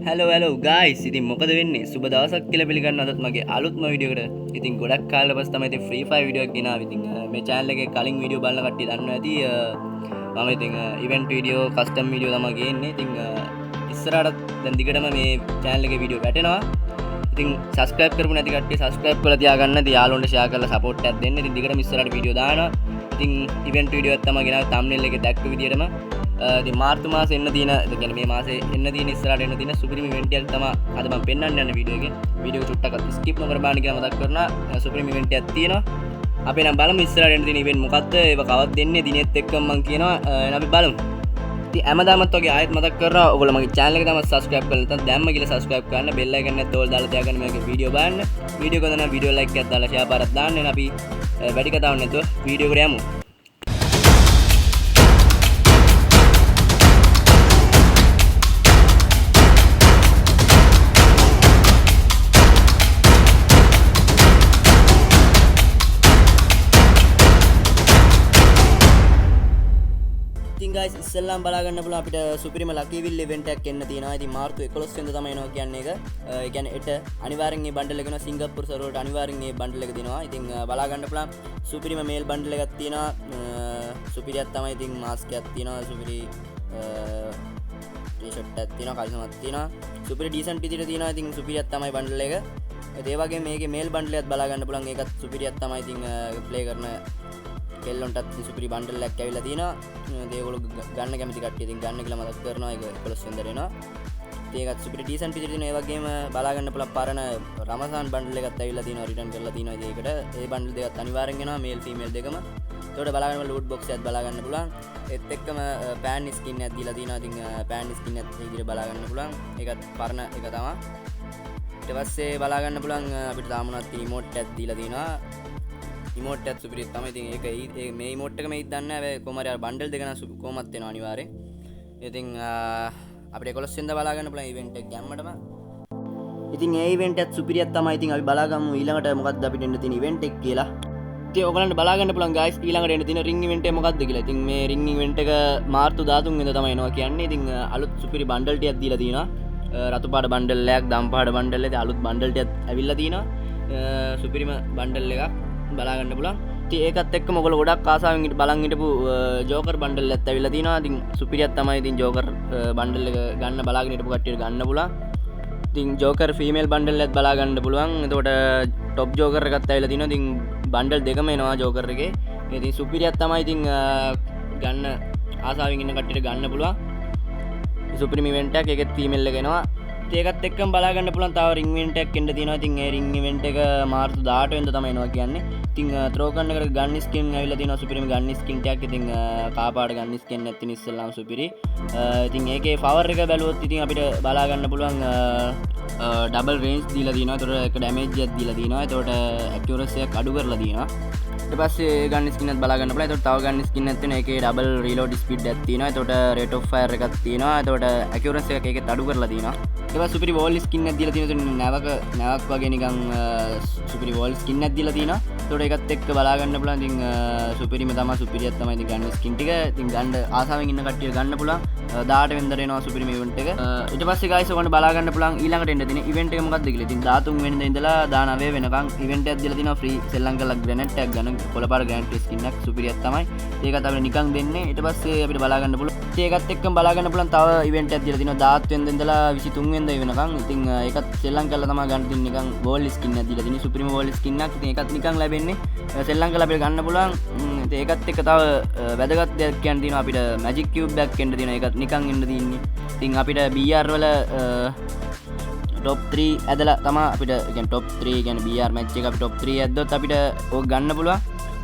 Hello hello guys, ඉතින් මොකද වෙන්නේ? සුබ දවසක් කියලා පිළිගන්න අදත් මගේ අලුත්ම වීඩියෝ එකට. ඉතින් ගොඩක් කාලෙ පස්සේ තමයි ඉතින් ෆ්‍රී ෆයර් වීඩියෝ එකක් ගෙනාවේ. ඉතින් මේ චැනල් එකේ කලින් වීඩියෝ බලන කට්ටිය දන්නවා ඇති. මම ඉතින් ඉවෙන්ට් වීඩියෝ, කස්ටම් වීඩියෝ තමයි ගේන්නේ. ඉතින් ඉස්සරහටත් දැන් දිගටම මේ චැනල් එකේ වීඩියෝ වැටෙනවා. ඉතින් සබ්ස්ක්‍රයිබ් කරපු නැති කට්ටිය සබ්ස්ක්‍රයිබ් කරලා තියාගන්න. ඉතින් යාළුවන්ට ෂෙයා කරලා සපෝට් එකක් දෙන්න. ඉතින් දිගටම ඉස්සරහට වීඩියෝ දානවා. ඉතින් ඉවෙන්ට් වීඩියෝ එකක් තමයි ගෙනාවේ තම්නේල් එකේ දැක්ක විදියටම. ඉතින් මාර්තු මාසේ එන්න තියෙන, ඒ කියන්නේ මේ මාසේ එන්න තියෙන ඉස්සරහට එන්න තියෙන සුපිරිම ඉවෙන්ට් එකක් තමයි අද මම පෙන්වන්න යන වීඩියෝ එකේ. වීඩියෝ එක චුට්ටක් ස්කිප් නොකර බලන්න කියලා මතක් කරනවා. සුපිරිම ඉවෙන්ට් එකක් තියෙනවා. අපි නම් බලමු ඉස්සරහට එන්න තියෙන ඉවෙන්ට් මොකද්ද? ඒව කවද්ද එන්නේ? දිනෙත් එක්කම මම කියනවා. එහෙනම් අපි බලමු. ඉතින් හැමදාමත් වගේ ආයෙත් මතක් කරනවා, ඔයගොල්ලෝ මගේ channel එක තාමත් subscribe කරලා නැත්නම් දැම්ම ගිහලා subscribe කරන්න, bell icon එකත් ඕල් දාලා තියාගන්න, මේකේ වීඩියෝ බලන්න. වීඩියෝ එක හොඳ නම් වීඩියෝ like එකක් දාලා share පාරක් දාන්න. එහෙනම් අපි වැඩි කතාවක් නැතුව වීඩියෝ එකට යමු. ඉතින් ගයිස්, ඉස්සෙල්ලාම බලා ගන්න පුළුවන් අපිට සුපිරිම ලකී විල් ඉවෙන්ට් එකක් එන්න තියෙනවා. ඉතින් මාර්තු 11 වෙනිදා තමයි එනවා කියන්නේ ඒක. ඒ කියන්නේ එට අනිවාර්යෙන් මේ බන්ඩල් එක එනවා. සිංගප්පූරු සර්වර් වලට අනිවාර්යෙන් මේ බන්ඩල් එක දෙනවා. ඉතින් බලා ගන්න පුළුවන් සුපිරිම මේල් බන්ඩල් එකක් තියෙනවා. සුපිරියක් තමයි. ඉතින් මාස්ක් එකක් තියෙනවා. සුපිරි ටී-ෂර්ට් එකක් තියෙනවා. කලිසමක් තියෙනවා. සුපිරි ඩීසන්ට් විදිහට තියෙනවා. ඉතින් සුපිරියක් තමයි බන්ඩල් එක. ඒ වගේම මේකේ මේල් බන්ඩල් එකත් බලා ගන්න පුළුවන්. ඒකත් සුපිරියක් තමයි. ඉතින් ප්ලේ කරන කෙල්ලොන්ටත් සුපිරි බන්ඩල් එකක් ඇවිල්ලා තියෙනවා. ඒගොල්ලෝ ගන්න කැමති කට්ටිය ඉතින් ගන්න කියලා මතක් කරනවා. ඒක 11 වෙනිදා එනවා. ඉතින් ඒකත් සුපිරි ඩීසන්ට් විදිහට තියෙනවා. ඒ වගේම බලා ගන්න පුළුවන් පරණ රමසාන් බන්ඩල් එකත් ඇවිල්ලා තියෙනවා. රිටර්න් කරලා තියෙනවා. ඉතින් ඒකට ඒ බන්ඩල් දෙකත් අනිවාර්යෙන් එනවා, මේල් ෆීමේල් දෙකම. එතකොට බලා ගන්න ලූට් බොක්ස් එකත් බලා ගන්න පුළුවන්. ඒත් එක්කම පෑන් ස්කින් එකක් දීලා තියෙනවා. ඉතින් පෑන් ස්කින් එකත් ඒ විදිහට බලා ගන්න පුළුවන්. ඒකත් පරණ එක තමයි. ඊට පස්සේ බලා ගන්න පුළුවන් අපිට තාම උනත් ඉමෝට් එකක් දීලා තියෙනවා. ඉමෝට් එකත් සුපිරිත් තමයි. ඉතින් ඒක ඒ මේ ඉමෝට් එක මේ ඉත් දන්නේ නැහැ. හැබැයි කොහොම හරි අර බන්ඩල් දෙක නම් කොහොමත් එනවා අනිවාර්යෙන්. ඉතින් අපිට 11 වෙනිදා බලා ගන්න පුළුවන් ඉවෙන්ට් එක ගැම්මටම. ඉතින් ඒ ඉවෙන්ට් එකත් සුපිරියක් තමයි. ඉතින් අපි බලාගමු ඊළඟට මොකද්ද අපිට එන්න තියෙන ඉවෙන්ට් එක කියලා. ඉතින් ඔයගලන්ට බලා ගන්න පුළුවන් ගයිස් ඊළඟට එන්න තියෙන රින්ග් ඉවෙන්ට් එක මොකද්ද කියලා. ඉතින් මේ රින්ග් ඉවෙන්ට් එක මාර්තු 13 වෙනිදා තමයි එනවා කියන්නේ. ඉතින් අලුත් සුපිරි බන්ඩල් ටිකක් දීලා තියෙනවා. රතු පාට බන්ඩල් එකක්, දම් පාට බන්ඩල් එකක්, අලුත් බන්ඩල් ටිකක් ඇවිල්ලා තියෙනවා. සුපිරිම බන්ඩල් එකක් බලා ගන්න පුළුවන්. ඉතින් ඒකත් එක්කම ඔයගොල්ලෝ ගොඩක් ආසාවෙන් බලන් හිටපු ජෝකර් බන්ඩල් එකත් ඇවිල්ලා තියෙනවා. ඉතින් සුපිරියක් තමයි. ඉතින් ජෝකර් බන්ඩල් එක ගන්න බලාගෙන හිටපු කට්ටියට ගන්න පුළුවන්. ඉතින් ජෝකර් ෆීමේල් බන්ඩල් එකත් බලා ගන්න පුළුවන්. එතකොට ටොප් ජෝකර් එකත් ඇවිල්ලා තියෙනවා. ඉතින් බන්ඩල් දෙකම එනවා ජෝකර් එකේ. ඉතින් සුපිරියක් තමයි. ඉතින් ගන්න ආසාවෙන් ඉන්න කට්ටියට ගන්න පුළුවන්. සුපිරිම ඉවෙන්ට් එකක්. ඒකෙත් ෆීමේල් එක එනවා. ඉතින් ඒකත් එක්කම බලා ගන්න පුළුවන් තව රින්ග් ඉවෙන්ට් එකක් එන්න තියෙනවා. ඉතින් ඒ රින්ග් ඉවෙන්ට් එක මාර්තු 18 වෙනිදා තමයි එනවා කියන්නේ. ඉතින් ත්‍රෝ කරන එකට ගන් ස්කින් ඇවිල්ලා තියෙනවා. සුපිරිම ගන් ස්කින් ටිකක්. ඉතින් කාපාට ගන් ස්කින් එකක් තියෙන ඉස්සෙල්ලාම සුපිරි. ඉතින් ඒකේ පවර් එක බැලුවොත් ඉතින් අපිට බලා ගන්න පුළුවන් ඩබල් රේන්ජ් දීලා තියෙනවා. ඒතකොට ඒක ඩැමේජ් එකක් දීලා තියෙනවා. ඒතකොට ඇකියුරසි එකක් අඩු කරලා තියෙනවා. ඊට පස්සේ ගන් ස්කින් එකත් බලා ගන්න පුළුවන්. ඒතකොට තව ගන් ස්කින් එකක් තියෙනවා. ඒකේ ඩබල් රීලෝඩ් ස්පීඩ් එකක් තියෙනවා. ඒතකොට රේට් ඔෆ් ෆයර් එකක් තියෙනවා. ඒතකොට ඇකියුරසි එකක් ඒකෙත් අඩු කරලා තියෙනවා. ඊට පස්සේ සුපිරි වෝල් ස්කින් එකක් දීලා තියෙනවා. ඒතකොට නැවක් වගේ නිකන් සුපිරි වෝල් ස්කින් එකක් දීලා තියෙනවා. ඒතකොට ඒකත් එක්ක බලා ගන්න පුළුවන්. ඉතින් සුපිරිම තමයි, සුපිරියක් තමයි ඉතින් ගන් ස්කින් ටික. ඉතින් ගන්න ආසාවෙන් ඉන්න කට්ටිය ගන්න පුළුවන්. 18 වෙනිදා එනවා සුපිරිම ඉවෙන්ට් එක. ඊට පස්සේ ගයිස් ඔයගොල්ලන්ට බලා ගන්න පුළුවන් ඊළඟට එන්න තියෙන ඉවෙන්ට් එක මොකක්ද කියලා. ඉතින් 13 වෙනිදා ඉඳලා 19 වෙනකන් ඉවෙන්ට් එකක් දීලා තිනවා ෆ්‍රී සෙල්ලම් කරලා ග්‍රැනේඩ් එකක් ගන්න. කොළ පාට ග්‍රැනේඩ් ස්කින් එකක් සුපිරියක් තමයි. ඒකත් අපිට නිකන් දෙන්නේ. ඊට පස්සේ අපිට බලා ගන්න පුළුවන්. ඉතින් ඒකත් එක්කම බලා ගන්න පුළුවන් තව ඉවෙන්ට් එකක් දීලා තිනවා 17 වෙනිදා ඉඳලා 23 වෙනිදා වෙනකන්. ඉතින් ඒකත් සෙල්ලම් කරලා තමයි ගන්න තියෙන්නේ. නිකන් වෝල් ස්කින් එකක් දීලා තින්නේ. සුපිරිම වෝල් ස්කින් එකක්. ඉතින් ඒකත් නිකන් ලැබෙන්නේ. සෙල්ලම් කරලා අපිට ගන්න පුළුවන්. ඉතින් ඒකත් එක්ක තව වැදගත් දෙයක් කියන්න තියෙනවා. අපිට මැජික් කියුබ් එකක් එන්න තියෙනවා. ඒකත් නිකන් එන්න තියෙන්නේ. ඉතින් අපිට BR වල ටොප් 3 ඇදලා තමා අපිට, ඒ කියන්නේ ටොප් 3 කියන්නේ BR match එක අපි ටොප් 3 ඇද්දොත් අපිට ඕක ගන්න පුළුවන්.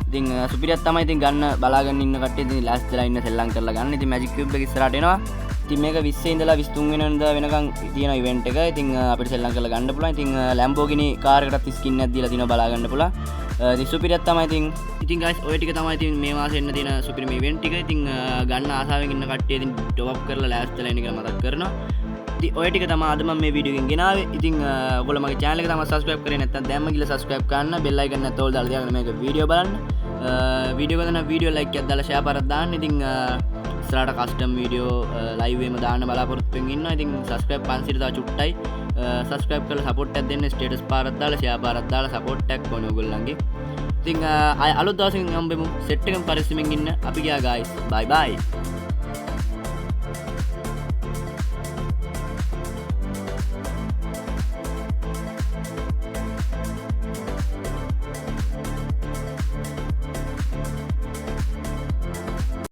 ඉතින් සුපිරියක් තමයි. ඉතින් ගන්න බලාගෙන ඉන්න කට්ටිය ඉතින් ලෑස්ති වෙලා ඉන්න සෙල්ලම් කරලා ගන්න. ඉතින් මැජික් කියුබ් එක ඉස්සරහට එනවා. ඉතින් මේක 20 ඉඳලා 23 වෙනිදා වෙනකන් තියෙන ඉවෙන්ට් එක. ඉතින් අපිට සෙල්ලම් කරලා ගන්න පුළුවන්. ඉතින් ලැම්බෝගිනි කාර් එකටත් ස්කින් එකක් දීලා තිනවා බලා ගන්න පුළුවන්. ඉතින් සුපිරියක් තමයි. ඉතින් ගයිස් ඔය ටික තමයි ඉතින් මේ මාසේ එන්න තියෙන සුපිරිම ඉවෙන්ට් ටික. ඉතින් ගන්න ආසාවෙන් ඉන්න කට්ටිය ඉතින් ටොප් අප් කරලා ලෑස්ති වෙලා ඉන්න කියලා මතක් කරනවා. ඉතින් ඔය ටික තමයි අද මම මේ වීඩියෝ එකෙන් ගෙනාවේ. ඉතින් ඔයගොල්ලෝ මගේ channel එක තාම subscribe කරේ නැත්නම් දැන්ම ගිහලා subscribe කරන්න, bell icon එකත් ඕල් දාලා තියාගන්න මේක වීඩියෝ බලන්න. වීඩියෝ එක නම් වීඩියෝ like එකක් දාලා share පාරක් දාන්න. ඉතින් ඉස්සරහට කස්ටම් වීඩියෝ ලයිව් එකම දාන්න බලාපොරොත්තු වෙමින් ඉන්නවා. ඉතින් සබ්ස්ක්‍රයිබ් 500 තව චුට්ටයි. සබ්ස්ක්‍රයිබ් කරලා සපෝට් එකක් දෙන්න, ස්ටේටස් පාරක් දාලා, ෂෙයා පාරක් දාලා සපෝට් එකක් ඕනේ ඔයගොල්ලන්ගේ. ඉතින් ආය අලුත් දවසකින් හම්බෙමු. සෙට් එකම පරිස්සමෙන් ඉන්න. අපි ගියා ගයිස්. බයි බයි.